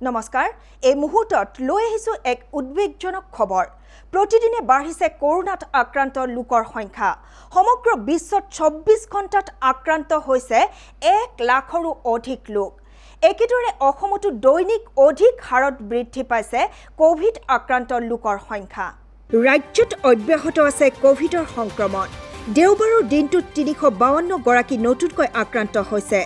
নমস্কাৰ, এই মুহূৰ্তত লৈ আহিছোঁ এক উদ্বেগজনক খবৰ। প্ৰতিদিনে বাঢ়িছে কৰোণাত আক্ৰান্ত লোকৰ সংখ্যা। সমগ্ৰ বিশ্বত 24 ঘণ্টাত আক্ৰান্ত হৈছে 1 লাখৰো অধিক লোক। একেদৰে অসমতো দৈনিক অধিক হাৰত বৃদ্ধি পাইছে কভিড আক্ৰান্ত লোকৰ সংখ্যা। ৰাজ্যত অব্যাহত আছে কভিডৰ সংক্ৰমণ। দেওবাৰৰ দিনটোত 352 গৰাকী নতুনকৈ আক্ৰান্ত হৈছে।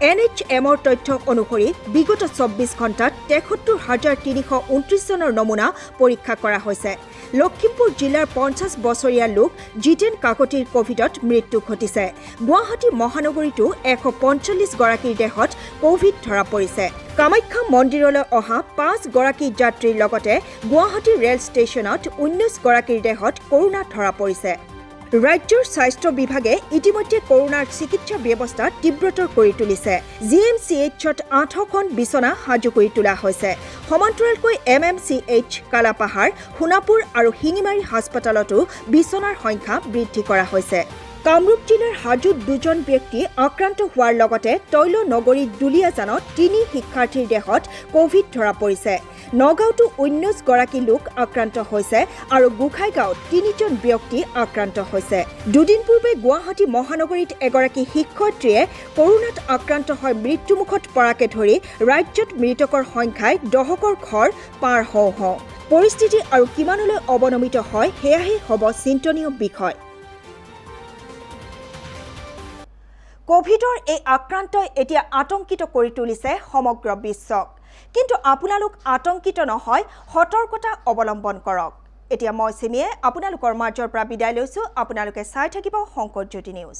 এন এইচ এমৰ তথ্য অনুসৰি বিগত 24 ঘণ্টাত 73,329 জনৰ নমুনা পৰীক্ষা কৰা হৈছে। লখিমপুৰ জিলাৰ 50 বছৰীয়া লোক জিতেন কাকতিৰ কভিডত মৃত্যু ঘটিছে। গুৱাহাটী মহানগৰীতো 145 গৰাকীৰ দেহত কভিড ধৰা পৰিছে। কামাখ্যা মন্দিৰলৈ অহা পাঁচগৰাকী যাত্ৰীৰ লগতে গুৱাহাটী ৰেল ষ্টেচনত 19 গৰাকীৰ দেহত কৰোণা ধৰা পৰিছে। ৰাজ্যৰ স্বাস্থ্য বিভাগে ইতিমধ্যে কৰোণাৰ চিকিৎসা ব্যৱস্থা তীব্ৰতৰ কৰি তুলিছে। জি এম চি এইচত 800খন বিচনা সাজু কৰি তোলা হৈছে। সমান্তৰালকৈ M M C H, Kalapahar, Sonapur আৰু শিঙিমাৰী হাস্পতালতো বিচনাৰ সংখ্যা বৃদ্ধি কৰা হৈছে। কামৰূপ জিলাৰ হাজোত দুজন ব্যক্তি আক্ৰান্ত হোৱাৰ লগতে তৈল নগৰী দুলীয়াজানত তিনি শিক্ষাৰ্থীৰ দেহত কভিড ধৰা পৰিছে। নগাঁৱতো 19 গৰাকী লোক আক্ৰান্ত হৈছে আৰু গোসাইগাঁৱত তিনিজন ব্যক্তি আক্ৰান্ত হৈছে। দুদিন পূৰ্বে গুৱাহাটী মহানগৰীত এগৰাকী শিক্ষয়িত্ৰীয়ে কৰোণাত আক্ৰান্ত হৈ মৃত্যুমুখত পৰাকে ধৰি ৰাজ্যত মৃতকৰ সংখ্যাই দহকৰ ঘৰ পাৰ হওঁ হওঁ। পৰিস্থিতি আৰু কিমানলৈ অৱনমিত হয়, সেয়াহে হ'ব চিন্তনীয় বিষয়। কভিডৰ এই আক্ৰান্তই এতিয়া আতংকিত কৰি তুলিছে সমগ্ৰ বিশ্বক। কিন্তু আপোনালোক আতংকিত নহয়, সতৰ্কতা অৱলম্বন কৰক। এতিয়া মই চিমিয়ে আপোনালোকৰ মাজৰ পৰা বিদায় লৈছোঁ। আপোনালোকে চাই থাকিব শংকৰজ্যোতি নিউজ।